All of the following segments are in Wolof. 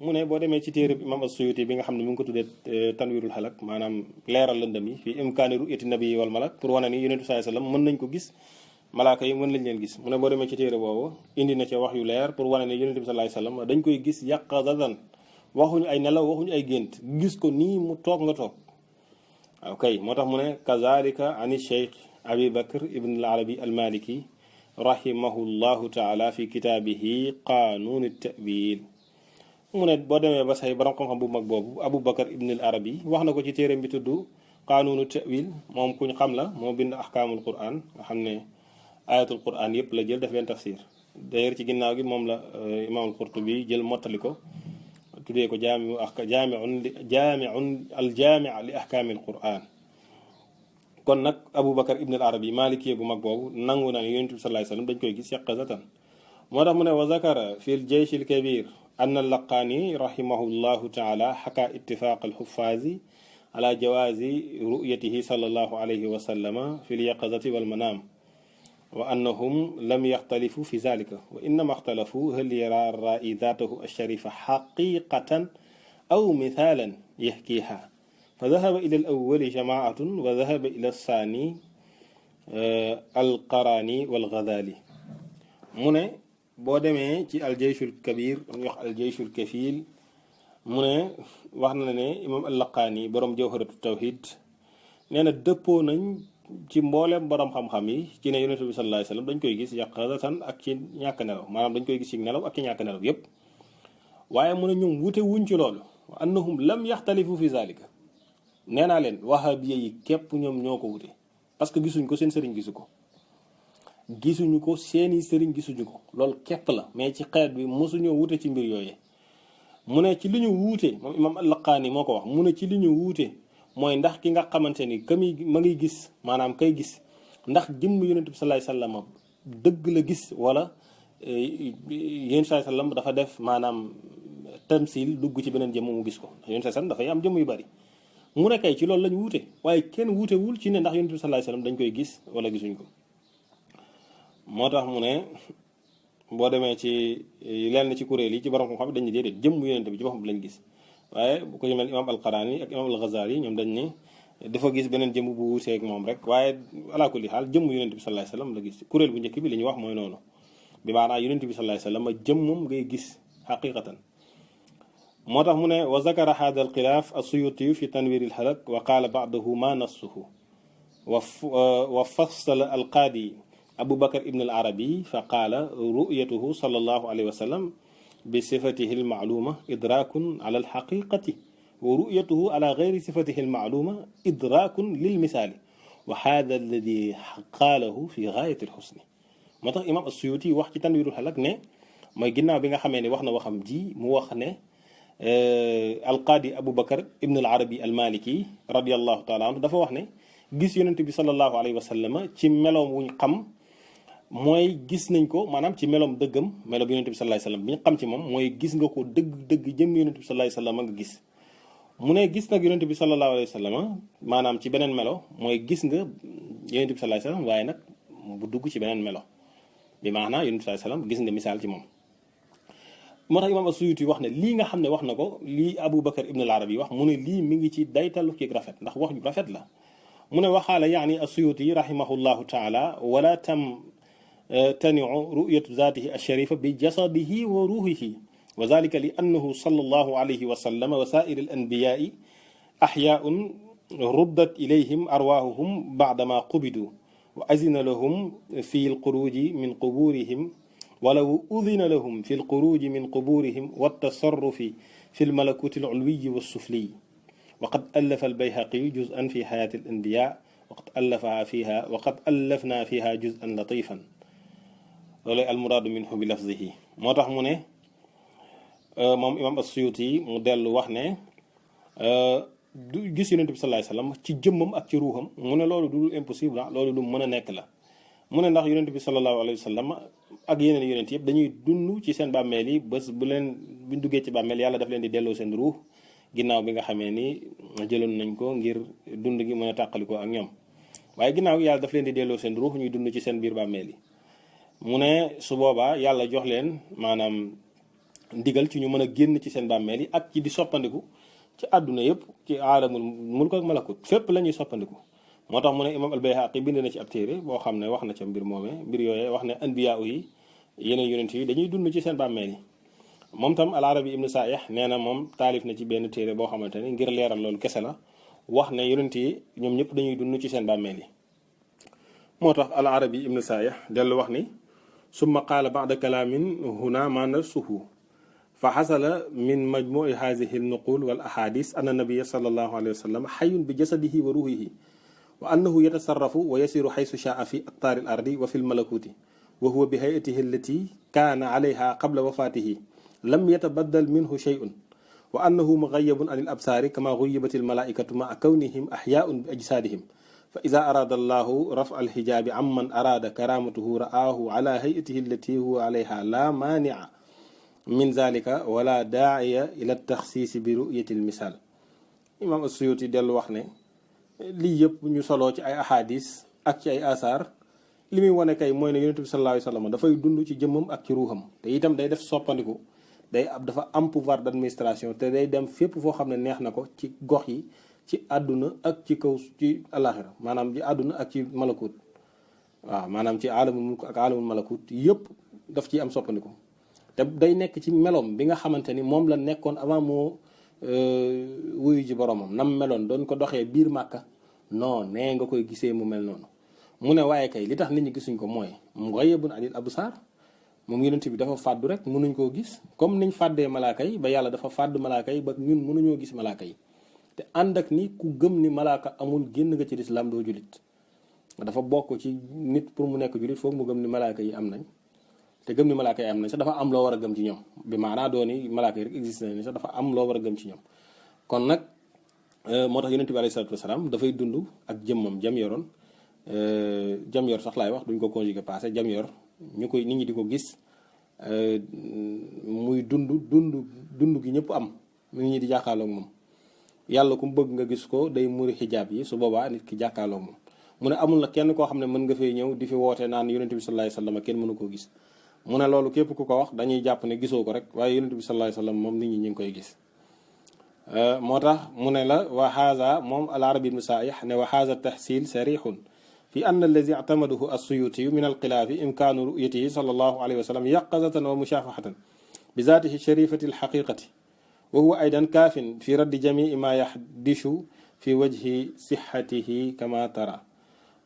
mu ne boo demee ci téere imam as-Suyuti bi nga xam ne mu ngi ko tuddee tanwirul xalak maanaam leeral lëndëm yi fii imkaani ru'yati nabi wal malak pour wane ni yonent bi sallallahu alayhi wasallam mën nañ ko gis malaaka yi mën lañ leen gis mu ne boo demee ci téere boobu indi na ca wax yu leer pour wane ni yonent bi sallallahu alayhi wasallam dañ koy gis yaqazatan waxuñu ay nelaw waxuñu ay gént gis ko nii mu toog nga toog waaw kay moo tax mu ne kazalika ani cheikh abi bakr ibn al arabi al maliki rahimahullahu taala fi kitaabihi qaanuun at-ta'wil mu ne boo demee ba say borom xam-xam bu mag boobu Abu Bakar ibn al Arabi wax na ko ci téereem bi tudd qaanuunu ta'wil moom kuñ xam la moo bind ahkaamul Qur'an nga xam ne ayatul Qur'an yëpp la jël def leen tafsir d'ailleurs ci ginnaaw gi moom la imaamul Qurtubi jël mottali ko tuddee ko jaami'un al-jaami' li ahkaamil Qur'an. kon nag Abu Bakar ibn al Arabi maalikiyee bu mag boobu nangu na ne Yonent bi sallallahu alayhi wasallam dañ koy gis yaqazatan moo tax mu ne wa zakara fi al-jaysh al-kabir أن اللقاني رحمه الله تعالى حكى اتفاق الحفاظ على جواز رؤيته صلى الله عليه وسلم في اليقظة والمنام وأنهم لم يختلفوا في ذلك وإنما اختلفوا هل يرى الرائي ذاته الشريفة حقيقة أو مثالا يحكيها فذهب إلى الأول جماعة وذهب إلى الثاني القراني والغزالي من boo demee ci aljayshul kabir ñu wax aljayshul kafil mu ne wax na ne imam al-Laqaani borom jawharatu tawhid nee na dëppoo nañ ci mboolem borom xam-xam yi ci ne yonent bi sallallahu alayhi wasallam dañ koy gis yaqazatan ak ci ñàkk nelaw maanaam dañ koy gis ci nelaw ak ci ñàkk nelaw yépp waaye mu ne ñoom wute wuñ ci loolu wa annahum lam yaxtalifu fi zalika nee naa leen wahabiya yi képp ñoom ñoo ko wute parce que gisuñ ko seen sëriñ gisu ko gisuñu ko seeni sëriñ gisuñu ko loolu képp la mais ci xeet bi mosuñoo wute ci mbir yooyee mu ne ci li ñu wuute moom imam al-Laqaani moo ko wax mu ne ci li ñu wuute mooy ndax ki nga xamante ni ma ngi gis maanaam kay gis ndax jëmm yonent bi sallallahu alayhi wasallam dëgg la gis wala yonent sallallahu alayhi wasallam dafa def maanaam tamsil dugg ci beneen jëmm mu gis ko ndax yonent sallallahu alayhi wasallam dafay am jëmm yu bari mu ne kay ci loolu lañu wuute waaye kenn wuutewul ci ne ndax yonent bi sallallahu alayhi wasallam dañ koy gis wala gisuñ ko moo tax mu ne boo demee ci lenn ci kuréel yi ci borom xam-xam dañ ne déedéet jëmm yonent bi ci boppam lañ gis waaye bu ko mel imam al-Qaraani ak imam al-Ghazali ñoom dañ ne dafa gis beneen jëmm bu wuuteeg moom rek waaye ala kulli xaal jëmm yonent bi sallallahu alayhi wasallam la gis kuréel bu njëkk bi li ñuy wax mooy noonu bi maanaa yonent bi sallallahu alayhi wasallam jëmmam ngay gis xaqiqatan moo tax mu ne wa zakara hada al-xilaaf as-Suyuti fi tanwir al-halak wa qaala ba'dahu ma nassuhu wa fassala al-qaadi Abu Bakr ibn al-Arabi fa qaala ru'yatuhu sallallahu alayhi wa sallam bi sifatihi al-ma'luma idrakun ala al-haqiqati wa ru'yatuhu ala ghayri sifatihi al-ma'luma idrakun lil-misali wa hadha alladhi qaalahu fi ghayati al-husn moo tax imam as-Suyuti wax ci Tanwirul Halak ne mooy ginnaaw bi nga xamee ne wax na waxam ji mu wax ne al-qaadi Abu Bakr ibn al-Arabi al-Maliki radiyallahu ta'ala anhu dafa wax ne gis yonent bi sallallahu alayhi wa sallam ci meloom wuñ xam mooy gis nañ ko maanaam ci meloom dëggam meloom yonent bi sallallahu alayhi wasallam bi ñu xam ci moom mooy gis nga ko dëgg jëm yonent bi sallallahu alayhi wasallam nga gis mu ne gis nag yonent bi sallallahu alayhi wasallam maanaam ci beneen melo mooy gis nga yonent bi sallallahu alayhi wasallam waaye nag bu dugg ci beneen melo bi maanaam yonent bi sallallahu alayhi wasallam gis nga misaal ci moom moo tax imam as-Suyuti wax ne lii nga xam ne wax na ko lii Abu Bakr ibn al-Arabi wax mu ne lii mi ngi ci daytalu ci rafet ndax wax ju rafet la mu ne waxaala yaani as-Suyuti rahimahullahu taala wala تنع رؤية ذاته الشريفة بجسده وروحه وذلك لأنه صلى الله عليه وسلم وسائر الأنبياء أحياء ردت إليهم أرواحهم بعدما قبضوا وأذن لهم في الخروج من قبورهم ولو أذن لهم في الخروج من قبورهم والتصرف في الملكوت العلوي والسفلي وقد ألف البيهقي جزءا في حياة الأنبياء وقد ألفنا فيها جزءا لطيفا loolu almuraadu minhu bi lafzihi moo tax mu ne moom imam as-Suyuti mu dellu wax ne du gis yonent bi sallallahu alayhi wasallam ci jëmmam ak ci ruuxam mu ne loolu du impossible loolu lu mën a nekk la mu ne ndax yonent bi sallallahu alayhi wasallam ak yeneen yonent yëpp dañuy dund ci seen bàmmeel yi bés buñ duggee ci bàmmeel yàlla daf leen di delloo seen ruux ginnaaw bi nga xamee ni jëloon nañ ko ngir dund gi mën a tàqalikoo ak ñoom waaye ginnaaw yàlla daf leen di delloo seen ruux ñuy dund ci seen biir bàmmeel yi mu ne su boobaa yàlla jox leen maanaam ndigal ci ñu mën a génn ci seen bàmmeel yi ak ci di soppandiku ci àdduna yëpp ci aalamul mulk ak malakut fépp la ñuy soppandiku. moo tax mu ne imam al-Bayhaqi bind na ci ab téere boo xam ne wax na ca mbir moomee mbir yooyee wax ne anbiya yi yeneen yonent yi dañuy dund ci seen bàmmeel yi. moom tam al-Arabi ibnu Saih nee na moom taalif na ci benn téere boo xamante ne ngir leeral loolu kese la wax ne yonent yi ñoom ñëpp dañuy dund ci seen bàmmeel yi. moo tax al-Arabi ibnu Saih dellu wax ni summa qaala ba'da kalaamin huna ma nafsuhu fa xasala min majmuci haadihi alnuqul wal ahadis anna nabiya sallallahu alayhi wa sallam xayun bi jasadihi wa ruhihi wa annahu yatasarrafu wa yasiru xaysu shaa fi aqtaari al ardi wa fi lmalakuti wa huwa bi hayatihi allati kaana alayha qabla wafaatihi lam yatabaddal minhu shay'un wa annahu mugayyabun an al absaari kama guyyibat al malaikatu maa kawnihim axyaun bi ajsaadihim fa ida araada allahu rafa alxijaabi amman araada karamatuhu ra'aahu ala hayatihi allati huwa alayha la maanica min zalika wala daaiya ila taxsiisi bi ru'yati almisaal. imam as-Suyuti dellu wax ne lii yëpp ñu soloo ci ay ahadis ak ci ay asaar li muy wane kay mooy ne yonent bi sallallahu alayhi wa sallam dafay dund ci jëmmam ak ci ruuxam te itam day def soppandiku dafa am pouvoir d'administration te day dem fépp foo xam ne neex na ko ci gox yi ci àdduna ak ci kaw ci alaxira maanaam ci àdduna ak ci malakut waaw maanaam ci aalamul mulk ak aalamul malakut yëpp daf ci am soppandiku te day nekk ci meloom bi nga xamante ni moom la nekkoon avant moo wuyu ji boromam nam meloon doon ko doxee biir màkka non nee nga koy gisee mu mel noonu. mu ne waaye kay li tax nit ñi gisuñ ko mooy mughayyabun anil absar moom yonent bi dafa fàddu rek mënuñ koo gis comme niñ fàddee malaaka yi ba yàlla dafa fàdd malaaka yi ba ñun mënuñoo gis malaaka yi te ànd ak ni ku gëm ni malaaka amul génn nga ci lislaam doo julit dafa bokk ci nit pour mu nekk julit foog mu gëm ni malaaka yi am nañ te gëm ni malaaka yi am nañ sax dafa am loo war a gëm ci ñoom bi maanaa dooni malaaka yi rek existe nañ sax dafa am loo war a gëm ci ñoom kon nag moo tax yonent bi alayhi salaatu wasalaam dafay dund ak jëmmam jam yoroon jam yor sax laay wax duñ ko conjugué passé jam yor ñu koy nit ñi di ko gis muy dund gi ñëpp am nit ñi di jàkkaarloog moom yàlla ku mu bëgg nga gis ko day muri xijaab yi su boobaa nit ki jàkkaarloog moom mu ne amul na kenn koo xam ne mën nga fay ñëw di fi woote naan yonent bi sallallahu alayhi wasallam kenn mënu koo gis mu ne loolu képp ku ko wax dañuy jàpp ne gisoo ko rek waaye yonent bi sallallahu alayhi wasallam moom nit ñi ñu ngi koy gis moo tax mu ne la wa haza moom al arabi ibn Sa'ih ne wa haza tahsil sarihun fi anna allazi i'tamadahu as-Suyuti min al-khilaafi imkaanu ru'yatihi sallallahu alayhi wa sallam yaqazatan wa mushafahatan bi zaatihi sharifati al-haqiqati wa huwa aydan kaafin fi raddi jami'i ma yahdishu fi wajhi sihhatihi kama tara.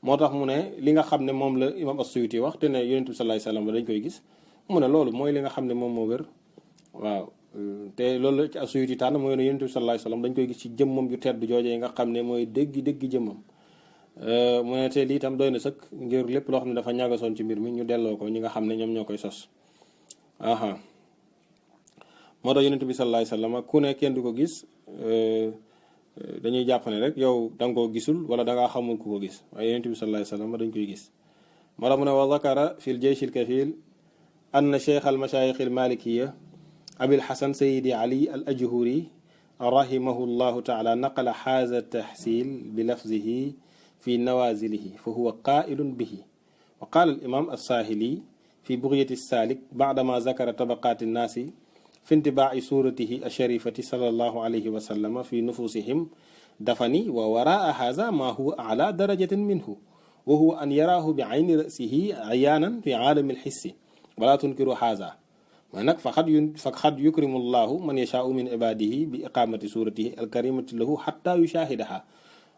moo tax mu ne li nga xam ne moom la imam as-Suyuti wax te ne yonent bi sallallahu alayhi wa sallam dañ koy gis mu ne loolu mooy li nga xam ne moom moo wér waaw te loolu la ci as-Suyuti tànn mooy ne yonent bi sallallahu alayhi wa sallam dañ koy gis ci jëmmam ju tedd joojee nga xam ne mooy dégg jëmmam. mu ne te lii tam doy na sëkk ngir lépp loo xam ne dafa ñàggasoon ci mbir mi ñu delloo ko ñi nga xam ne ñoom ñoo koy sos aha moo tax yonent bi sallallahu alayhi wasallam ku ne kenn du ko gis dañuy jàpp ne rek yow da nga koo gisul wala da ngaa xamul ku ko gis waaye yonent bi sallallahu alayhi wasallam dañ koy gis moo tax mu ne wa zakara fi l jaysh al kafil anna cheikh al mashayikh al malikiya abil hasan sayyidi ali al ajhuri rahimahu llahu taala naqala haza tahsil bi lafzihi في نوازله فهو قائل به. وقال الإمام الساهلي في بغية السالك بعدما ذكر طبقات الناس في انطباع صورته الشريفة صلى الله عليه وسلم في نفوسهم دفني ووراء هذا ما هو أعلى درجة منه وهو أن يراه بعين رأسه عيانا في عالم الحس ولا تنكر هذا فقد يكرم الله من يشاء من عباده بإقامة صورته الكريمة له حتى يشاهدها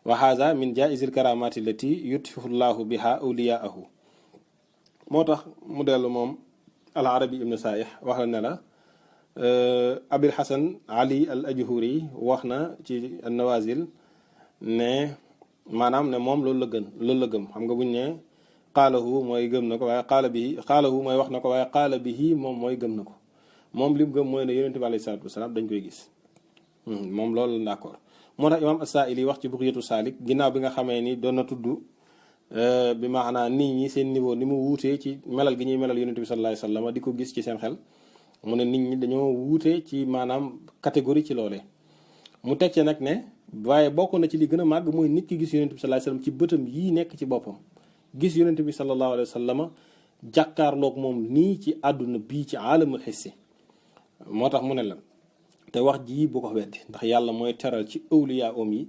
wa haza min jaizil karamati allati yutfihu llahu biha awliyaahu. moo tax mu dellu moom al arabi ibn Sa'ih wax la ne la abil hasan ali al ajhuri wax na ci an-nawazil ne maanaam ne moom loolu la gëm xam nga buñ ne qaalahu mooy gëm na ko waaye qaalahu mooy wax na ko waaye qaala bihi moom mooy gëm na ko moom li mu gëm mooy ne yonent bi alayhi salaatu wasalaam dañ koy gis moom loolu la d'accord. moo tax imam as-Sa'ili wax ci Bughyatus Salik ginnaaw bi nga xamee ni doon na tudd bi maanaam nit ñi seen niveau ni mu wuutee ci melal gi ñuy melal yonent bi sallallahu alayhi wasallam di ko gis ci seen xel mu ne nit ñi dañoo wuutee ci maanaam catégorie ci loolee mu teg ci nag ne waaye bokk na ci li gën a màgg mooy nit ki gis yonent bi sallallahu alayhi wasallam ci bëtam yii nekk ci boppam gis yonent bi sallallahu alayhi wasallam jàkkaarloog moom nii ci àdduna bii ci aalamul hissi moo tax mu ne la te wax ji bu ko weddi ndax yàlla mooy teral ci awliya om yi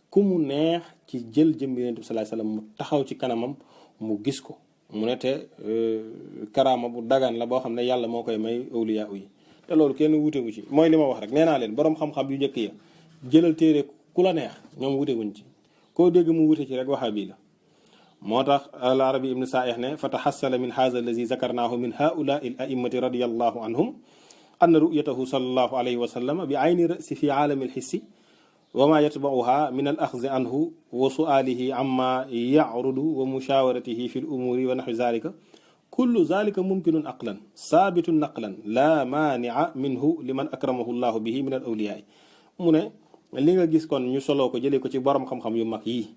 ku mu neex ci jël jëm yonent bi sallallahu alayhi wasallam mu taxaw ci kanamam mu gis ko mu ne te karaama bu dagan la boo xam ne yàlla moo koy may awliya yi te loolu kenn wutewu ci mooy li ma wax rek nee naa leen boroom xam-xam yu njëkk ya jëlal téere ku la neex ñoom wutewuñ ci koo dégg mu wute ci rek waxa bii la moo tax al arabi ibnu sa'ih ne fa tahassala min hadha allazi zakarnahu min haula'i al a'immati radiyallahu anhum anna ru'yatahu sallallahu alayhi wa sallam bi ayni ra'si fi aalami al-hissi wa ma yatba'uha min al-akhdhi anhu wa su'alihi amma ya'rudu wa mushawaratihi fi al-umuri wa nahwi dhalika kullu dhalika mumkinun aqlan sabitun naqlan la mani'a minhu liman akramahu Allahu bihi min al-awliya mu ne li nga gis kon ñu soloo ko jëlee ko ci borom xam-xam yu mag yi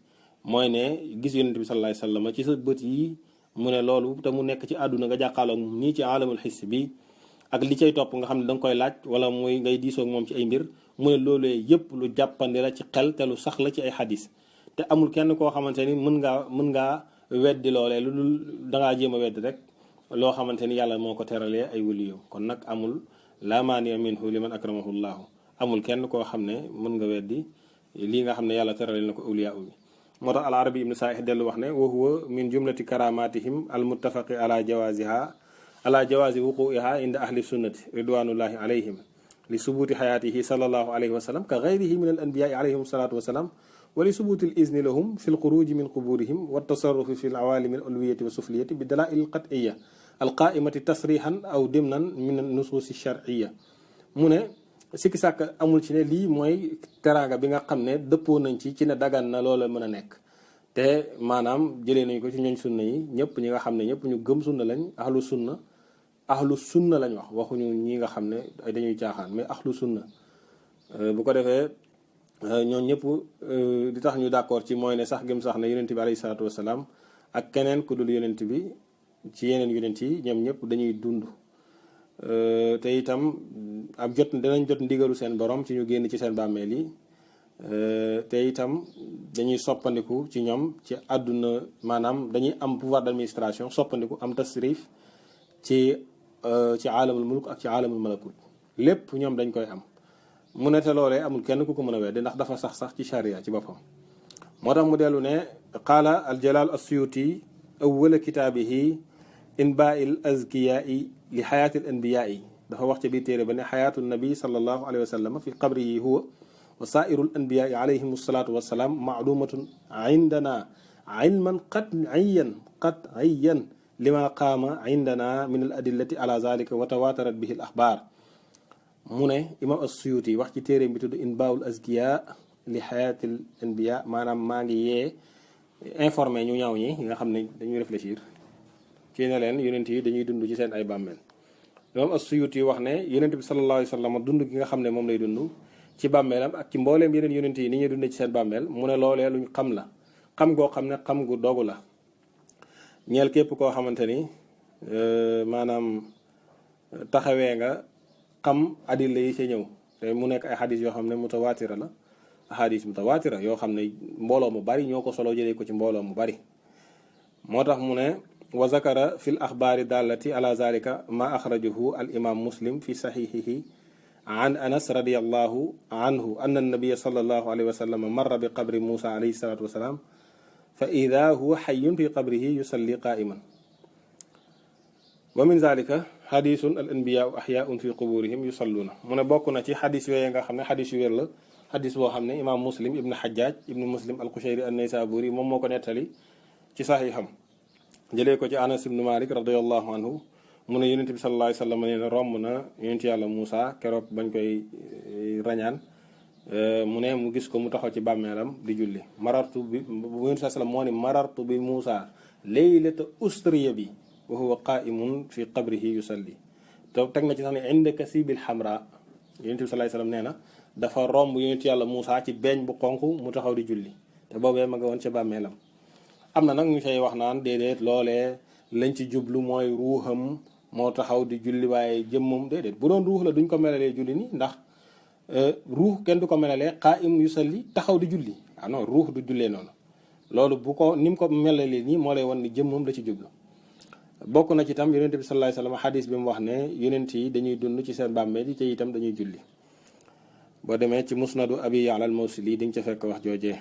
mooy ne gis yonent bi sallallahu alayhi wasallam ci sa bët yi mu ne loolu te mu nekk ci àdduna nga jàkkaarloo moom nii ci alamul hiss bi ak li cay topp nga xam ne da nga koy laaj wala muy ngay diisoo ak moom ci ay mbir mu ne loolee yëpp lu jàppandi la ci xel te lu sax la ci ay xadis te amul kenn koo xamante ni mën ngaa weddi loolee lu dul dangaa jéem a weddi rek loo xamante ni yàlla moo ko teralee ay waliyu kon nag amul la maani'a minhu liman akramahu llahu amul kenn koo xam ne mën nga weddi lii nga xam ne yàlla teralee na ko awliya bi moo tax al arabi ibnu sa'ih dellu wax ne wa huwa min jumlati karamatihim al muttafaqi ala jawazi wuqu'iha inda ahli sunnati ridwanullahi alayhim li subuti hayatihi sallallahu alayhi wa sallam ka ghayrihi min al anbiya'i alayhim salatu wa salam wa li subuti al izni lahum fi al khuruj min quburihim wa tasarrufi fi al awalim al ulwiyati wa sufliyati bi dalail al qat'iyya al qa'imati tasrihan aw dimnan min an nusus al shar'iyya mu ne sikki sàkk amul ci ne lii mooy teraanga bi nga xam ne dëppoo nañ ci ne dagan na loola mën a nekk te maanaam jëlee nañ ko ci ñooñ sunna yi ñëpp ñi nga xam ne ñëpp ñu gëm sunna lañ ahlu sunna lañ wax waxuñu ñi nga xam ne dañuy caaxaan mais ahlu sunna bu ko defee ñoom ñëpp di tax ñu d'accord ci mooy ne sax gëm sax ne yonent bi alayhi salaatu wasalaam ak keneen ku dul yonent bi ci yeneen yonent yi ñoom ñëpp dañuy dund te itam ab jot dinañ jot ndigalu seen borom ci ñu génn ci seen bàmmeel yi te itam dañuy soppandiku ci ñoom ci àdduna maanaam dañuy am pouvoir d'administration soppandiku am tasrif ci aalamul mulk ak ci aalamul malakut lépp ñoom dañ koy am mu ne te loolee amul kenn ku ko mën a weddi ndax dafa sax ci charia ci boppam moo tax mu dellu ne qaala al jalal as-suyuti awwala kitaabihi inbaa'il azkiyaa'i li xayaatil anbiyaa'i dafa wax ci biir téere ba ne xayaatu nabi sallallahu alayhi wa sallam fi qabrihi huwa wa saa'irul anbiyaa'i alayhim salaatu wa salaam ma'luumatun indana ilman qat'iyyan lima qaama indana min al adillati ala zalika wa tawatarat bihi al axbaar mu ne imam as-Suyuti wax ci téere bi tudd inbaa'ul azkiyaa li xayaatil anbiyaa maanaam maa ngi yee informé ñu ñaaw ñi nga xam ne dañuy réfléchir ci ne leen yonent yi dañuy dund ci seen ay bàmmeel imam as-Suyuti wax ne yonent bi sallallahu alayhi wa sallam dund gi nga xam ne moom lay dund ci bàmmeelam ak ci mbooleem yeneen yonent yi ni ñuy dundee ci seen bàmmeel mu ne loolee luñ xam la xam goo xam ne xam gu dogu la ñeel képp koo xamante ni maanaam taxawee nga xam adilla yi ci ñëw te mu nekk ay xadis yoo xam ne mutawaatira la xadis mutawaatira yoo xam ne mbooloo mu bari ñoo ko solo jëlee ko ci mbooloo mu bari moo tax mu ne wa zakara fi l axbaari dallati ala zalika ma axrajahu al imam muslim fi saxixihi an anas radiallahu anhu anna annabiya sallallahu alayhi wa sallam marra bi qabri musa alayhi salatu wasalaam fa ida huwa xayun fi qabrihi yusalli qaiman wa min zalika xadisun al anbiyaau axyaun fi quburihim yusalluuna mu ne bokk na ci xadis yooyu nga xam ne xadis yu wér la xadis boo xam ne imam muslim ibn xajjaaj ibn muslim al qushayri an naysaburi moom moo ko nettali ci saxiixam jëlee ko ci anas ibn malik radiallahu anhu mu ne yonent bi sallallahu alayhi wa sallam nee na romb na yonent yàlla Muusa keroog bañ koy rañaan mu ne mu gis ko mu taxaw ci bàmmeelam di julli marartu bi yonent sallam moo ne marartu bi Muusa laylata usriya bi wa huwa qaa'imun fi qabrihi yusalli te teg na ci sax ne inda kasibil xamra yonent bi sallallahu alayhi wa sallam nee na dafa romb yonent yàlla Muusa ci beeñ bu xonq mu taxaw di julli te boobee ma nga woon ca bàmmeelam am na nag ñu say wax naan déedéet loolee lañ ci jublu mooy ruuxam moo taxaw di julli waaye jëmmam déedéet bu doon ruux la duñ ko melalee julli ni ndax ruux kenn du ko melalee qaa'im yusalli taxaw di julli ah non ruux du jullee noonu loolu bu ko ni mu ko melalee nii moo lay wan ni jëmmam la ci jublu bokk na ci itam yonent bi sallallahu alayhi wasallam xadis bi mu wax ne yonent yi dañuy dund ci seen bàmmeel yi te itam dañuy julli. boo demee ci musnadu abi ya'la al-mawsili di nga ca fekk wax joojee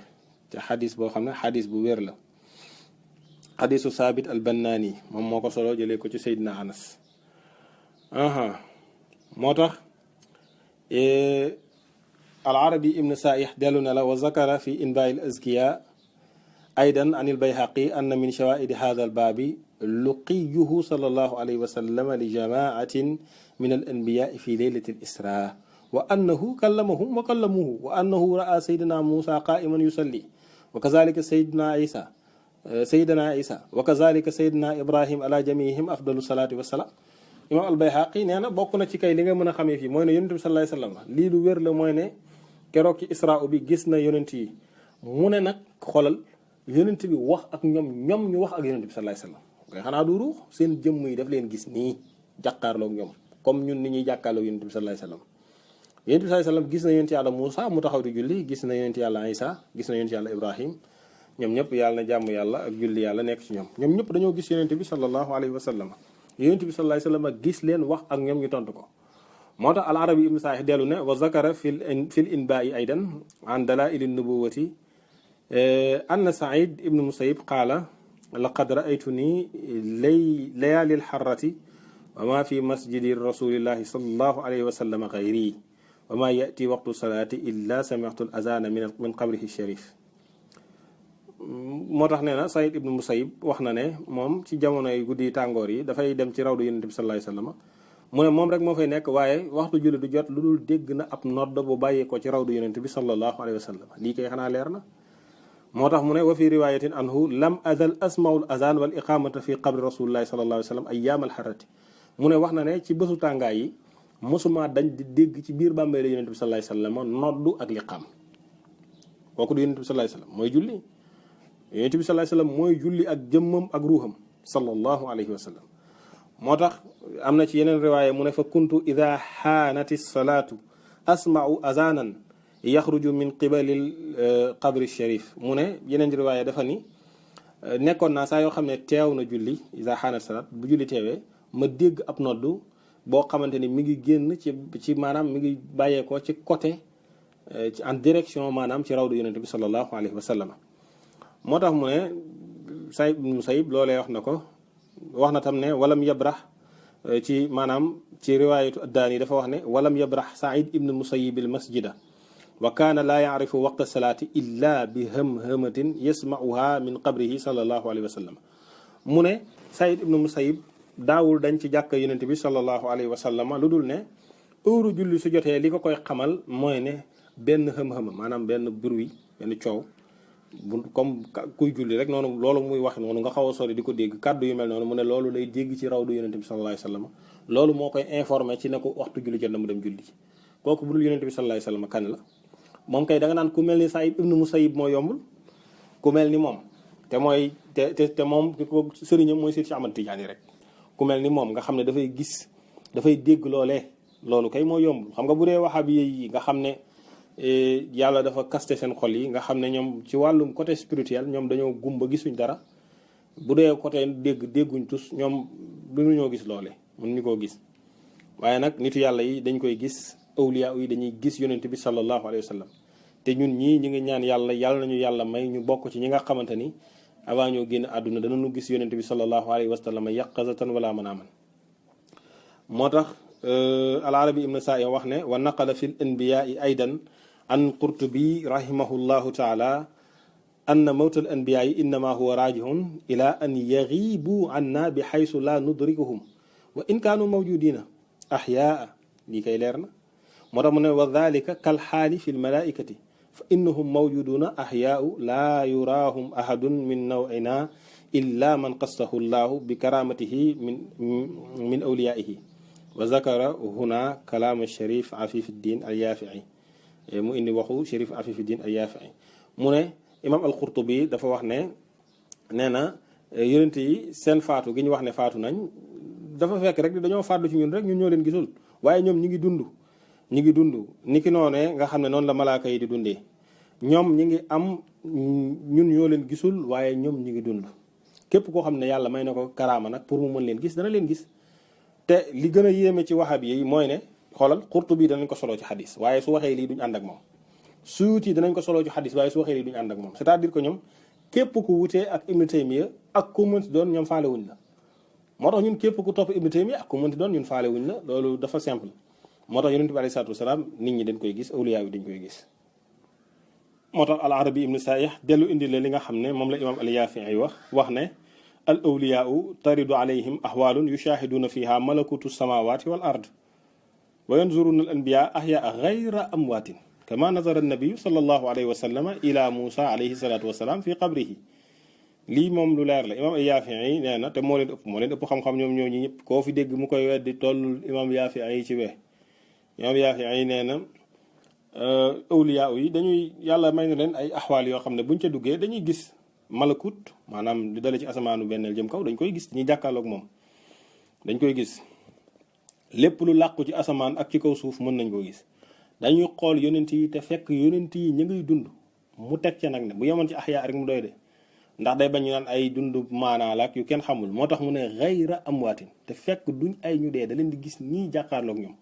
te xadis boo xam ne xadis bu wér la. xadisu saabit al bannaani moom moo ko solo jëlee ko ci Seydina Anas. moo tax al arabi ibn saih dellu na la wa zakara fi inbaai al azkiya aydan an il bayhaqi anna min shawaidi hada al baabi luqiyuhu sallallahu alayhi wa sallam li jamaatin min al anbiyaa fi leylati al isra wa annahu kallamahum wa kallamuhu wa annahu raa sayyidina Musa qaa'iman yusalli wa kazalika sayyidina Isa wa kazalika sayyidina Ibrahim ala jamiihim afdalu salaati wa salaam. imam al-Bayhaqi nee na bokk na ci kay li nga mën a xamee fii mooy ne yonent bi sallallahu alayhi wasallam lii lu wér la mooy ne keroog ci isra bi gis na yonent yi mu ne nag xoolal yonent bi wax ak ñoom ñu wax ak yonent bi sallallahu alayhi wasallam ngay xanaa du ruux seen jëmm yi daf leen gis nii jàkkaarloog ñoom comme ñun ni ñuy jàkkaarloog yonent bi sallallahu alayhi wasallam. yonent bi sallallahu alayhi wasallam gis na yonent yàlla Muusa mu taxaw di julli gis na yonent yàlla Isa gis na yonent yàlla Ibrahim ñoom ñëpp yàlla na jàmm yàlla ak julli yàlla nekk ci ñoom ñëpp dañoo gis yonent bi sallallahu alayhi wasallam. yonent bi sallallahu alayhi wasallam gis leen wax ak ñoom ñu tontu ko. moo tax al arabi ibn saih dellu ne wa zakara fil inbaai aydan an dalail nubuwati anna said ibn musayyib qaala laqad raaytuni layaali lxarrati wa ma fi masjidi rasulillahi sallallahu alayhi wasallam gayri wa ma yati waqtu salaati illa sami'tu al azana min qabrihi sharif. moo tax nee na Saïd ibnu Musayyib wax na ne moom ci jamonoy guddi tàngoor yi dafay dem ci rawdu yonent bi sallallahu alayhi wasallam mu ne moom rek moo fay nekk waaye waxtu julli du jot lu dul dégg na ab nodd bu bàyyee ko ci rawdu yonent bi sallallahu alayhi wasallam lii kay xanaa leer na. moo tax mu ne wa fi riwayatin anhu lam azal asmaul azan wal iqamata fi qabri rasulillahi sallallahu alayhi wasallam ayyam al harrati mu ne wax na ne ci bésu tàngaay yi mosuma dañ di dégg ci biir bàmmeelu yonent bi sallallahu alayhi wasallam noddu ak liqaam kooku du yonent bi sallallahu alayhi wasallam mooy julli. yonent bi sallallahu alayhi wasallam mooy julli ak jëmmam ak ruuxam sallallahu alayhi wa sallam. moo tax am na ci yeneen riwaaya mu ne fa kuntu ida xaanati salaatu asma'u azanan yaxruju min qibali qabri sharif mu ne yeneen riwaaya dafa ni nekkoon naa saa yoo xam ne teew na julli ida xaanati salaat bu julli teewee ma dégg ab noddu boo xamante ni mi ngi génn ci maanaam mi ngi bàyyeekoo ci côté ci en direction maanaam ci rawdu yonent bi sallallahu alayhi wa sallam. moo tax mu ne Saïd ibn Musayyib loolee wax na ko wax na tam ne walam yabrax ci maanaam ci riwaayatu addaani dafa wax ne walam yabrax Saïd ibn Musayyib al masjida wa kaana laa yaarifu waqta salaati illa bi hamhamatin yasma'uha min qabrihi sallallahu alayhi wa sallam. mu ne Saïd ibn Musayyib daawul dañ ci jàkka yonent bi sallallahu alayhi wa sallam lu dul ne heure julli su jotee li ko koy xamal mooy ne benn hëm-hëm maanaam benn bruit benn coow bu comme kuy julli rek noonu loolu muy wax noonu nga xaw a sori di ko dégg kàddu yu mel noonu mu ne loolu lay dégg ci rawdu yonent bi sallallahu alayhi wasallam loolu moo koy informé ci ne ko waxtu julli jot na mu dem julli ci kooku bu dul yonent bi sallallahu alayhi wasallam kan la moom kay da nga naan ku mel ni Saïd ibn Musayyib moo yombul ku mel ni moom te mooy te moom ki ko sëriñam mooy Seydi Ahmad Tijaani rek ku mel ni moom nga xam ne dafay gis dafay dégg loolee loolu kay moo yombul xam nga bu dee wahabi yi nga xam ne yàlla dafa kaste seen xol yi nga xam ne ñoom ci wàllum côté spirituel ñoom dañoo gumba gisuñ dara bu dee côté dégguñ tus ñoom duñoo gis loole mun ñu koo gis waaye nag nitu yàlla yi dañ koy gis awliya yi dañuy gis yonent bi sallallahu alayhi wa sallam te ñun ñii ñi ngi ñaan yàlla nañu yàlla may ñu bokk ci ñi nga xamante ni avant ñoo génn àdduna danañu gis yonent bi sallallahu alayhi wa sallam yaqazatan wala manaaman. moo tax al arabi ibn sa'i wax ne wa naqala fil anbiya'i aydan an qurtubi rahimahullahu taala anna mawta al anbiya'i innama huwa rajihun ila an yaghibu anna bi haythu la nudrikuhum wa in kanu mawjudina ahyaa lii kay leer na moo tax mu ne wa dhalika kal haali fi al malaikati fa innahum mawjuduna ahyaa'u la yuraahum ahadun min naw'ina illa man qassahu llahu bi karamatihi min awliyaihi wa zakara huna kalaam Sharif Afifuddin al-Yafi'i mu indi waxu Sharif Afifuddin al-Yafi'i mu ne imam al-Qurtubi dafa wax ne nee na yonent yi seen faatu gi ñu wax ne faatu nañ dafa fekk rek dañoo faatu ci ñun rek ñun ñoo leen gisul waaye ñoom ñi ngi dund ni ki noonee nga xam ne noonu la malaaka yi di dundee ñoom ñi ngi am ñun ñoo leen gisul waaye ñoom ñi ngi dund képp koo xam ne yàlla may na ko karaama nag pour mu mën leen gis dana leen gis. te li gën a yéeme ci wahabi yi mooy ne xoolal Qurtubi danañ ko soloo ci xadis waaye su waxee lii duñ ànd ak moom. Suyuti danañ ko soloo ci xadis waaye su waxee lii duñ ànd ak moom c'est-à-dire que ñoom képp ku wutee ak Ibn Taymiya ak ku mënti doon ñoom faale wuñ la. moo tax ñun képp ku topp Ibn Taymiya ak ku mënti doon ñun faale wuñ la loolu dafa simple moo tax yonent bi alayhi salaatu wasalaam nit ñi dañ koy gis awliya yi dañ koy gis. moo tax al arabi ibnu saih dellu indi la li nga xam ne moom la imam al Yaafi'i wax ne al awliyaau taridu alayhim ahwaalun yushaahiduuna fiha malakutu samawati wal ard wa yanzuruna al anbiya ahyaa gayra amwaatin kama nazara annabiyu sallallahu alayhi wa sallama ila Muusa alayhi salaatu wasalaam fi qabrihi. lii moom lu leer la imam al Yaafi'i nee na te moo leen ëpp xam-xam ñoom ñoo ñi ñëpp koo fi dégg mu koy weddi tollul imam Yaafi'i ci we imam Yaafi'i nee na awliya yi dañuy yàlla may na leen ay axwaal yoo xam ne buñ ca duggee dañuy gis malakut maanaam di dale ci asamaanu benneel jëm kaw dañ koy gis ñi jàkkaarloog moom dañ koy gis lépp lu làqu ci asamaan ak ci kaw suuf mën nañ koo gis. dañuy xool yonent yi te fekk yonent yi ñu ngay dund mu teg ca nag ne bu yemoon ci axyaa rek mu doy de ndax day bañ ñu naan ay dund maanaa la ak yu kenn xamul moo tax mu ne gayra amwaatin te fekk duñ ay ñu dee da leen di gis ñii jàkkaarloog ñoom.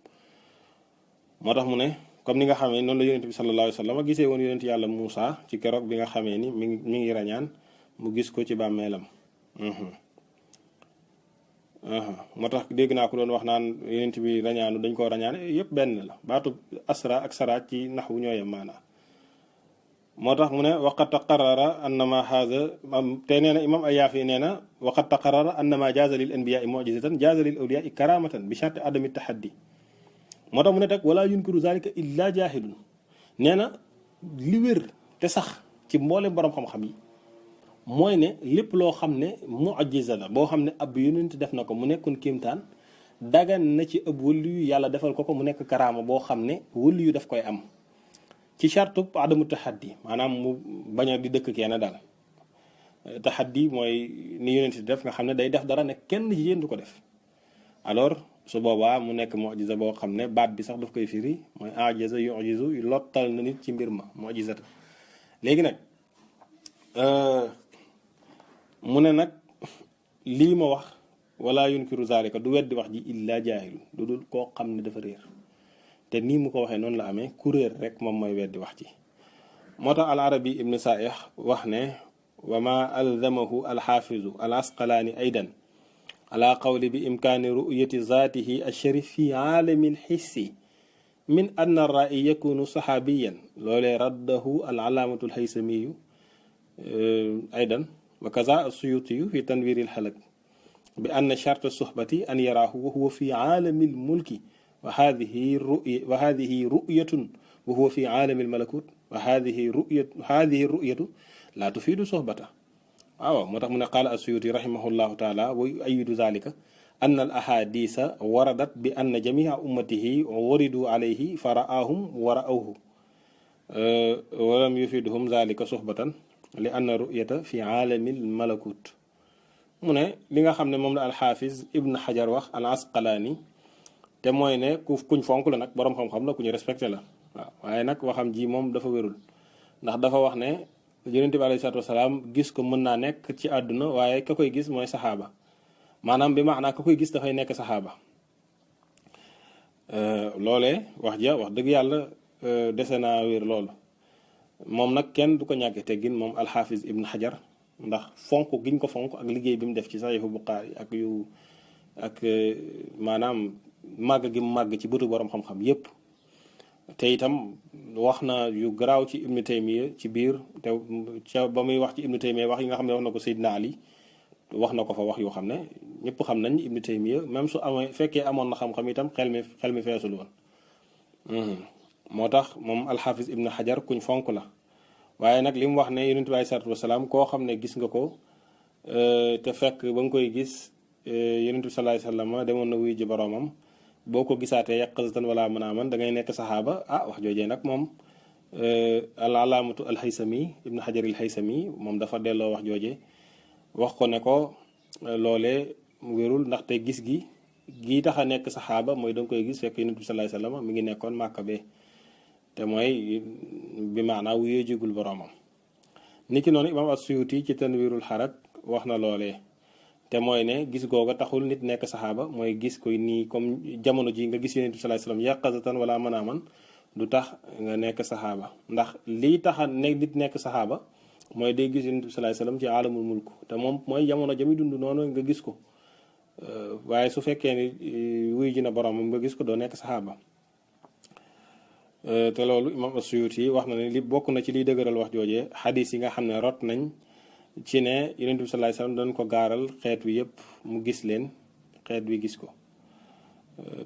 moo tax mu ne comme ni nga xamee noonu la yonent bi sallallahu alayhi wa sallam gisee woon yonent yàlla Muusa ci keroog bi nga xamee ni mi ngi rañaan mu gis ko ci bàmmeelam. moo tax dégg naa ko doon wax naan yonent bi rañaanu dañ koo rañaane yëpp benn la baatu asra ak saraat ci nax wu ñooyem maanaa. moo tax mu ne waqad taqarrara annama haza te nee na imam Ayaafi nee na waqad taqarrara annama jaaza lil anbiyaai mu'jizatan jaaza lil awliyaai karamatan bi sharti adami tahaddi. moo tax mu ne teg wala yunkiru zalika illa jaahilun nee na li wér te sax ci mboolem borom xam-xam yi mooy ne lépp loo xam ne mu'jiza la boo xam ne ab yonent def na ko mu nekkoon kéemtaan dagan na ci ëpp wëllu yu yàlla defal ko mu nekk karaama boo xam ne wëllu yu daf koy am ci chartu adamu tahaddi maanaam mu bañ a di dëkk kenn daal. tahaddi mooy ni yonent di def nga xam ne day def dara ne kenn ci yéen du ko def alors su boobaa mu nekk mu'jiza boo xam ne baat bi sax daf koy firi mooy ajaza yu'jizu lottal na nit ci mbir ma mu'jizata. léegi nag mu ne nag lii ma wax wala yunkiru zalika du weddi wax ji illa jaahilun lu dul koo xam ne dafa réer te nii mu ko waxee noonu la amee ku réer rek moom mooy weddi wax ji. moo tax al arabi ibnu saih wax ne wa ma alzamahu alxaafizu al asqalaani aydan ala qawli bi imkaani ru'yati zaatihi alsharif fi aalami alxissi min anna ar-raa'i yakunu saxaabiyan loolee raddahu al alaamatu alhaysamiyu aydan wa kaza as-suyutiyu fi tanwiir al-halak bi anna sharta suhbati an yaraahu wa huwa fi aalami al-mulki wa haadihi ru'yatun wa huwa fi aalami al-malakut wa haadihi ru'yatu laa tufiidu suhbata. waaw moo tax mu ne qaala as-Suyuti rahimahullahu taala wa yu'ayyidu zalika anna al ahadisa waradat bi anna jamia ummatihi waridu alayhi fa ra'ahum wa ra'awhu wa lam yufiduhum zalika suhbatan li anna ru'yata fi aalamil malakut. mu ne li nga xam ne moom la alxaafiz ibn xajar wax al asqalaani te mooy ne kuñ fonk la nag boroom xam-xam la ku ñu respecté la waaw waaye nag waxam ji moom dafa wérul ndax dafa wax ne yonent bi alayhi salaatu wasalaam gis ko mën naa nekk ci àdduna waaye ka koy gis mooy saxaaba maanaam bi maanaa ka koy gis dafay nekk saxaaba. loolee wax dëgg yàlla dese naa wér loolu moom nag kenn du ko ñàkkee teggin moom alxaafis ibn xajar ndax fonk giñ ko fonk ak liggéey bi mu def ci saxiixu buxaari ak maanaam màgg gi mu màgg ci bëtu borom xam-xam yépp te itam wax na yu garaaw ci ibnu taymiya ci biir te ca ba muy wax ci ibnu taymiya wax yi nga xam ne wax na ko Seydina Ali wax na ko fa wax yoo xam ne ñëpp xam nañ ibnu taymiya même su amee fekkee amoon na xam-xam itam xel mi feesul woon. moo tax moom alxaafis ibnu xajar kuñ fonk la waaye nag li mu wax ne yonent bi aleyhi salaatu wasalaam koo xam ne gis nga ko te fekk ba nga koy gis yonent bi sallallahu alayhi wasallam demoon na wuy ji boroomam boo ko gisaatee yaqazatan wala manaaman da ngay nekk saxaaba wax joojee nag moom al alaamatu al haysami ibnu xajar al haysami moom dafa delloo wax jooje wax ko ne ko loolee wérul ndaxte gis gi tax a nekk saxaaba mooy da nga koy gis fekk yonent bi sallallahu alayhi wasallam mi ngi nekkoon Màkka be te mooy bi maanaa wuyee jigul boroomam. ni ki noonu imaam as-Suyuti ci Tanwiirul Harak wax na loolee te mooy ne gis googa taxul nit nekk saxaaba mooy gis koy nii comme jamono ji nga gis yonent bi sallallahu alayhi wasallam yaqazatan wala manaaman du tax nga nekk saxaaba ndax lii taxa nit nekk saxaaba mooy day gis yonent bi sallallahu alayhi wasallam ci alamul mulk te moom mooy jamono jami dund noonu nga gis ko waaye su fekkee ni wuy ji na borom nga gis ko doo nekk saxaaba te loolu imam as-Suyuti wax na ne li bokk na ci liy dëgëral wax joojee xadis yi nga xam ne rot nañ ci ne yonent bi sallallahu alayhi wasallam doon ko gaaral xeet wi yëpp mu gis leen xeet wi gis ko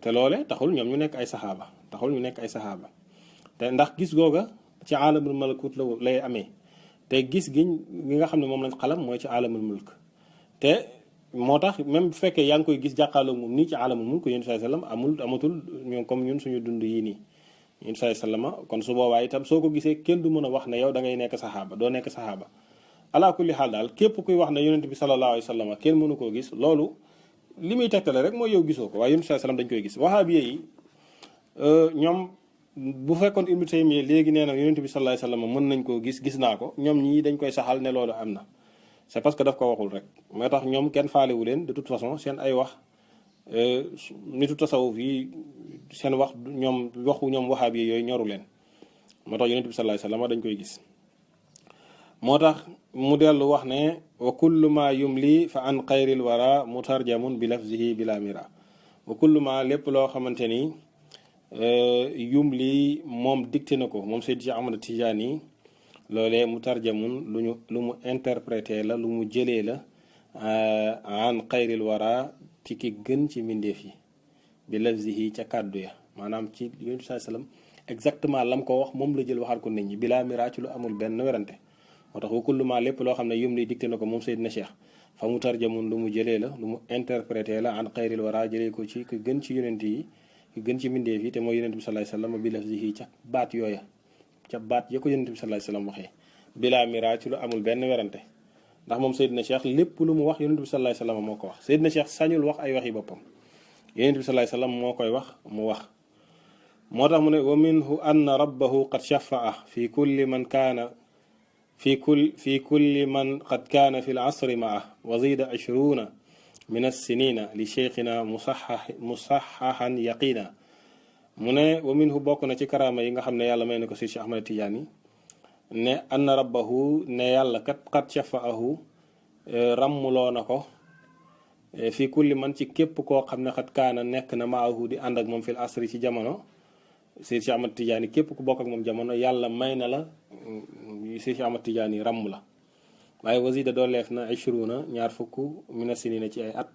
te loole taxul ñoom ñu nekk ay saxaaba te ndax gis googa ci aalamul malakut la lay amee te gis gi nga xam ne moom lañ xalam mooy ci aalamul mulk te moo tax même bu fekkee yaa ngi koy gis jàkkaarloog moom nii ci aalamul mulk yonent bi sallallahu alayhi wasallam amatul ñoom comme ñun suñu dund yii nii yonent bi sallallahu alayhi wasallam kon su boobaa itam soo ko gisee kenn du mën a wax ne yow da ngay nekk saxaaba doo nekk saxaaba ala kulli xaal daal képp kuy wax ne yonent bi sallallahu alayhi wasallam kenn mënu koo gis loolu li muy tegtale rek mooy yow gisoo ko waaye yonent bi sallallahu alayhi wasallam dañ koy gis wahabiya yi ñoom bu fekkoon Ibnu Taymiyya léegi nee na yonent bi sallallahu alayhi wasallam mën nañ koo gis naa ko ñoom ñii dañ koy saxal ne loolu am na c'est parce que daf ko waxul rek moo tax ñoom kenn faalewu leen de toute façon seen ay wax nitu tasawuf yi seen wax ñoom waxu ñoom wahabiya yooyu ñoru leen moo tax yonent bi sallallahu alayhi wasallam dañ koy gis moo tax mu dellu wax ne wa kullu ma yumli fa an xayril wara mutarjamun bi lafzihi bila mira wa kullu ma lépp loo xamante ni yumli moom dicté na ko moom Seydi Cheikh Ahmad Tidiane loolee mutarjamun lu mu interprété la lu mu jëlee la an xayril wara ci ki gën ci mbindeef yi bi lafzihi ca kàddu ya maanaam ci yonent bi sallallahu alayhi wasallam exactement lam ko wax moom la jël waxal ko nit ñi bila mira ci lu amul benn werante moo tax wa kullu ma lépp loo xam ne yum li dicté na ko moom Seydina Cheikh fa mu tarjamun lu mu jëlee la lu mu interprété la an xayril wara jëlee ko ci ki gën ci yonent yi ki gën ci mbindeef yi te mooy yonent bi sallallahu alayhi wasallam bi lafzihi ca baat yooya ca baat ya ko yonent bi sallallahu alayhi wasallam waxee bila mira ci lu amul benn werante ndax moom Seydina Cheikh lépp lu mu wax yonent bi sallallahu alayhi wasallam moo ko wax Seydina Cheikh sañul wax ay waxi boppam yonent bi sallallahu alayhi wasallam moo koy wax mu wax moo tax mu ne wa minhu anna rabbahu qad shafaa fi kulli man kaana في كل من قد كان في العصر معه وزيد 20 من السنين لشيخنا مصححا يقينا mu ne wa minhu bokk na ci karaama yi nga xam ne yàlla may na ko Cheikh Ahmad Tidiane ne anna rabbahu ne yàlla kat qad shafaahu ràmmuloo na ko fi kulli man ci képp koo xam ne xat kaana nekk na maahu di ànd ak moom fil asri ci jamono Cheikh Ahmad Tidiane képp ku bokk ak moom jamono yàlla may na la Cheikh Ahmad Tidiane ràmm la waaye wasida dooleef na 20 ñaar fukk mina sinina ci ay at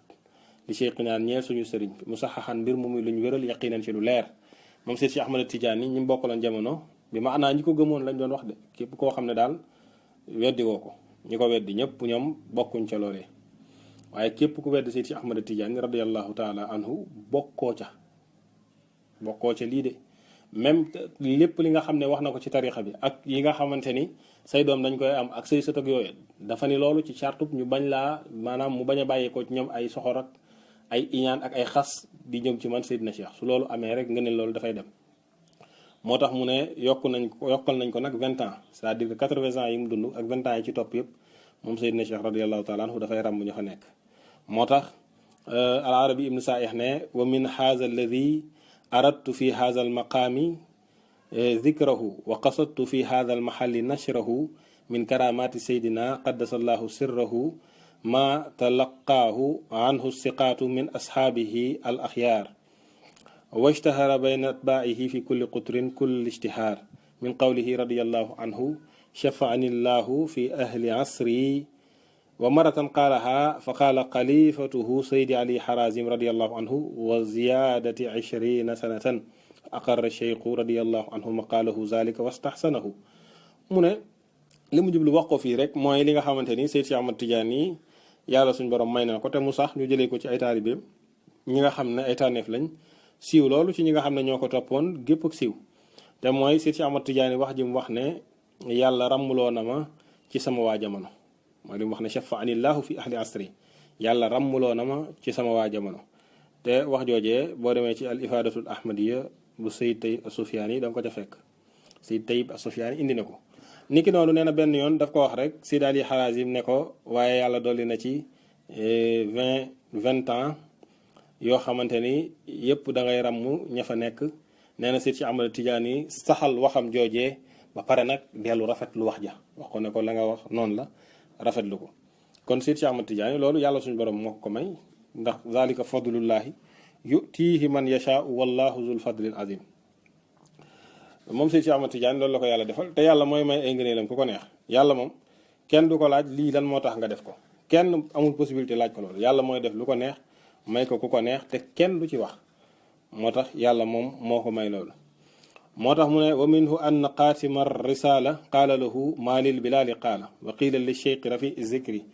li Cheikh naan ñeel suñu sëriñ mu saxaxan mbir mu muy luñ wéral yaqinan ci lu leer moom Cheikh Ahmad Tidiane ñi bokkaloon jamono bi ma anaa ñi ko gëmoon lañ doon wax de képp koo xam ne daal weddi woo ko ñi ko weddi ñëpp ñoom bokkuñ ca loolee waaye képp ku weddi Cheikh Ahmad Tidiane radiyallahu taala anhu bokkoo ca lii de même lépp li nga xam ne wax na ko ci tarixa bi ak yi nga xamante ni say doom dañ koy am ak say sët ak yooyu dafa ni loolu ci chartub ñu bañ laa maanaam mu bañ a bàyyeekoo ci ñoom ay soxor ak ay iñaan ak ay xas di jëm ci man Seydina Cheikh su loolu amee rek nga ne loolu dafay dem moo tax mu ne yokkal nañ ko nag 20 ans c'est-à-dire que 80 ans yi mu dund ak 20 ans yi ci topp yëpp moom Seydina Cheikh radiyallahu taala anhu dafay ràmm ñu fa nekk moo tax al arabi ibn Sa'ih ne wa min hadha alladhi aradtu fi hadha almaqami dhikrahu wa qasadtu fi hadha almahalli nashrahu min karamati saydina qaddasallahu sirrahu ma talaqaahu anhu siqaatu min ashaabihi al axyaar washtahara bayna atbaa'ihi fi kulli qutrin kulli ijtihaar min qawlihi radiyallahu anhu shafaani llahu fi ahli asri wa maratan qaalaha fa qaala xalifatuhu saydi ali harazim radiyallahu anhu wa ziyaadati 20 sanatan aqarra cheikhu radiyallahu anhu maqaalahu zalika wastahsanahu mu ne li mu jublu wax ko fii rek mooy li nga xamante ni Seyd Cheikh Ahmad Tidiane yi yàlla suñ borom may na ko te mu sax ñu jëlee ko ci ay taalibeem ñi nga xam ne ay tànneef lañ siiw loolu ci ñi nga xam ne ñoo ko toppoon gépp ak siiw te mooy Seyd Cheikh Ahmad Tidiane wax ji mu wax ne yàlla ràmmuloo na ma ci sama waa jamono mooy li mu wax ne shafaanillahu fi ahli asri yàlla ràmmuloo na ma ci sama waa jamono te wax joojee boo demee ci al ifadatul ahmadiya bu Sayyid Tayyib as-Sufyaani da nga ko ca fekk Sayyid Tayyib as-Sufyaani indi na ko niki noonu nee na benn yoon daf ko wax rek Sidi Ali Harazim ne ko waaye yàlla dolli na ci 20 ans yoo xamante ni yëpp da ngay ràmm ña fa nekk. nee na Seydi Cheikh Ahmad Tidiane saxal waxam joojee ba pare nag dellu rafetlu wax ja wax ko ne ko la nga wax noonu la rafetlu ko kon Seydi Cheikh Ahmad Tidiane loolu yàlla suñu borom moo ko may ndax zalika fadlullahi yutihi man yashaau wallahu zul fadlil azim moom Seydi Cheikh Ahmad Tidiane loolu la ko yàlla defal te yàlla mooy may ay ngëneelam ku ko neex yàlla moom kenn du ko laaj lii lan moo tax nga def ko kenn amul possibilité laaj ko loolu yàlla mooy def lu ko neex may ko ku ko neex te kenn du ci wax moo tax yàlla moom moo ko may loolu moo tax mu ne wa minhu ann qaasima risala qaala lahu maa lil bilaali qaala wa qiila li cheikh rafi zikri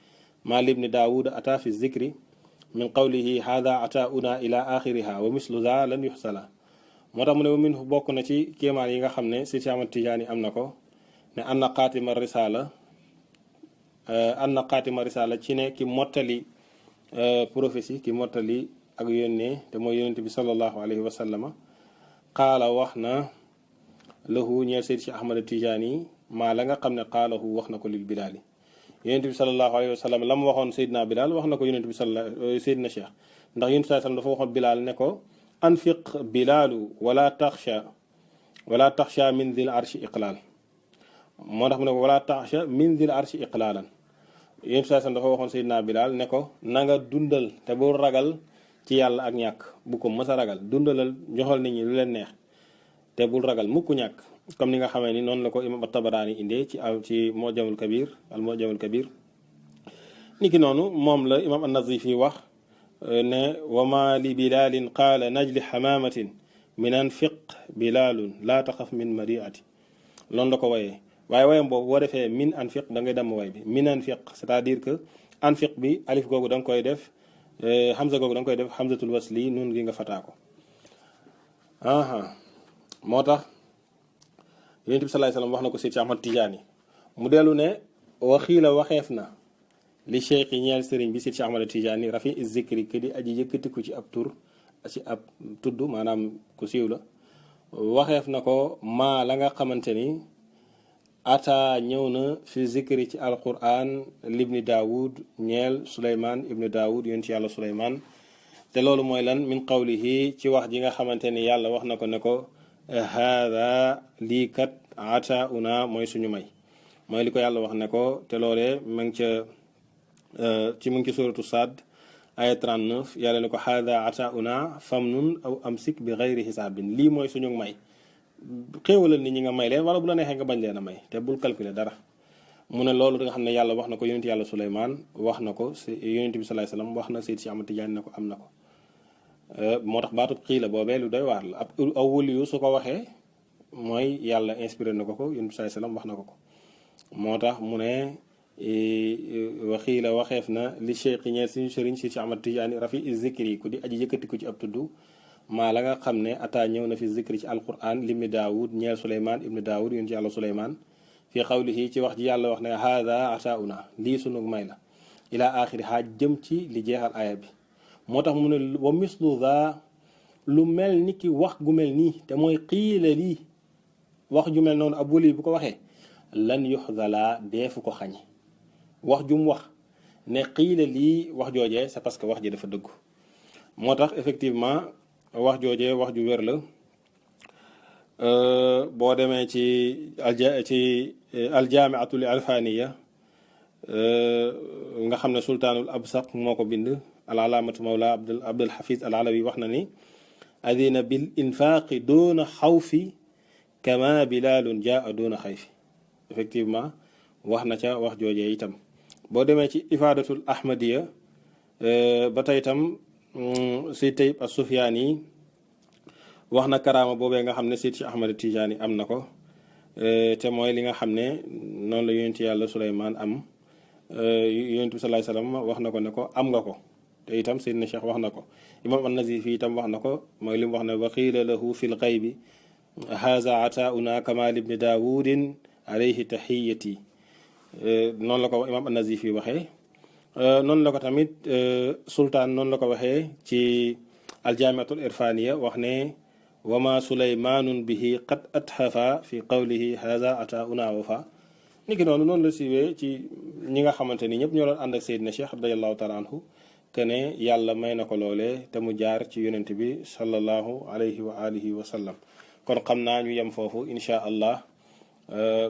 maa libni daawuda ata fi zikri min qawlihi hada atauna ila axiriha wa mislu za lan yuxsala moo tax mu ne wa minhu bokk na ci kéemaan yi nga xam ne si Cheikh Ahmad Tidiane am na ko ne ann qaatima risala ci ne ki mottali prophétie ki mottali ak yónnee te mooy yonent bi sallallahu alayhi wa sallama qaala wax na lahu ñeel Seydi Cheikh Ahmad Tidiane maa la nga xam ne qaalahu wax na ko lil bilaali yonent bi sallallahu alayhi wa sallam la mu waxoon Seydina Bilal wax na ko yonent bi Seydina Cheikh ndax yonent bi sallam dafa waxoon Bilal ne ko anfiq bilaalu wala taxsha min dil arshi iqlaal moo tax mu ne ko wala taxsha min dil arshi iqlaalan yonent bi sallam dafa waxoon Seydina Bilal ne ko na nga dundal te bul ragal ci yàlla ak ñàkk bu ko mës a ragal dundalal joxal nit ñi lu leen neex te bul ragal mukk ñàkk comme ni nga xamee ni noonu la ko imam at-Tabarani indee ci mujamul kabir al mujamul kabir niki noonu moom la imam an-Nazifi wax ne wa ma li bilalin qaala najli xamaamatin min anfiq bilalun laa taxaf min mariati loolu la ko wayee waaye wayam boobu boo defee min anfiq da ngay dem way bi min anfiq c'est-à-dire que anfiq bi alif googu da nga koy def hamza googu da nga koy def hamzatul wasli nun gi nga fataa ko moo tax yonent bi salaay salaam wax na ko Seydi Ahmad Tidiane mu dellu ne waxiila waxeef na li cheikh yi ñeel sëriñ bi Seydi Ahmad Tidiane rafi zikri ke di aji yëkkatiku ci ab tur ci ab tudd maanaam ku siiw la waxeef na ko maa la nga xamante ni ata ñëw na fi zikri ci alquran libni daawud ñeel suleyman ibni daawud yonent yàlla suleyman te loolu mooy lan min qawlihi ci wax ji nga xamante ni yàlla wax na ko ne ko haada lii kat ata una mooy suñu may mooy li ko yàlla wax ne ko te loolee mu ngi mu ngi ci suratu Saad aya 39 yàlla ne ko haada ata una famnun aw amsik bi gayri xisaabin lii mooy suñu may xéewalal nit ñi nga may leen wala bu la neexee nga bañ leen a may te bul calculer dara mu ne loolu da nga xam ne yàlla wax na ko yonent yàlla Suleymaan wax na ko yonent bi salaay salaam wax na Seydi Cheikh Ahmad Tidiane ne ko am na ko moo tax baatub xii la boobee lu doy waar la ab aw wuli yu su ko waxee mooy yàlla inspiré na ko yonent bi salaay salaam wax na ko moo tax mu ne waxii la waxeef na li cheikh ñeel suñu sëriñ Seydi Cheikh Ahmad Tidiane rafi zikri ku di aji yëkkatiku ci ab tudd maa la nga xam ne ataa ñëw na fi zikri ci alquran limni daawud ñeel suleyman ibni daawud yonent yàlla suleyman fi xawlihi ci wax ji yàlla wax ne haada atauna lii sunu may la ila axiri haa jëm ci li jeexal aaya bi moo tax mu ne wa mislu za lu mel ni ki wax gu mel nii te mooy xiila lii wax ju mel noonu ab wali bu ko waxee lan yuxdala deefu ko xañi wax jum wax ne xiila lii wax joojee c'est parce que wax ji dafa dëggu moo tax effectivement wax joojee wax ju wér la boo demee ci aljaamiatul alfaniya nga xam ne sultaanul absaq moo ko bind al alaamatu mawla abdul hafiz al alawi wax na ni adina bil infaaqi doona xawfi kama bilalun jaa doona xayfi effectivement wax na ca wax joojee itam boo demee ci ifaadatul ahmadiya ba tey itam si tayib as sufyaan yi wax na karaama boobee nga xam ne Seydi Cheikh Ahmad Tidiane am na ko te mooy li nga xam ne noonu la yonent yàlla Suleymaan am yonent bi salaay salaam wax na ko ne ko am nga ko te itam Seydina Cheikh wax na ko imam an-Nazifi itam wax na ko mooy li mu wax ne wa qiila lahu fi l xaybi haza atauna kamal ibni daawudin alayhi tahiyati noonu la ko imam an-Nazifi waxee noonu la ko tamit sultaan noonu la ko waxee ci aljaamiatul irfaniya wax ne wama suleymanun bihi qad athafa fi qawlihi haza atauna wafa niki noonu la siiwee ci ñi nga xamante ni ñëpp ñoo doon ànd ak Seydina Cheikh radiyallahu taala anhu que ne yàlla may na ko loolee te mu jaar ci yonent bi sallallahu alayhi wa alihi wa sallam. kon xam naa ñu yem foofu incha allah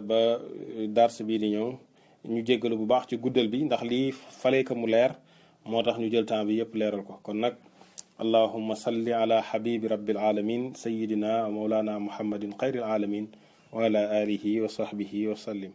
ba dars bii di ñëw ñu jéggalu bu baax ci guddal bi ndax lii fale ka mu leer moo tax ñu jël temps bi yépp leeral ko kon nag allahumma salli ala habibi rabbil alamin sayidina wa mawlana muhammadin xayril alamin wa ala alihi wa sahbihi wa sallim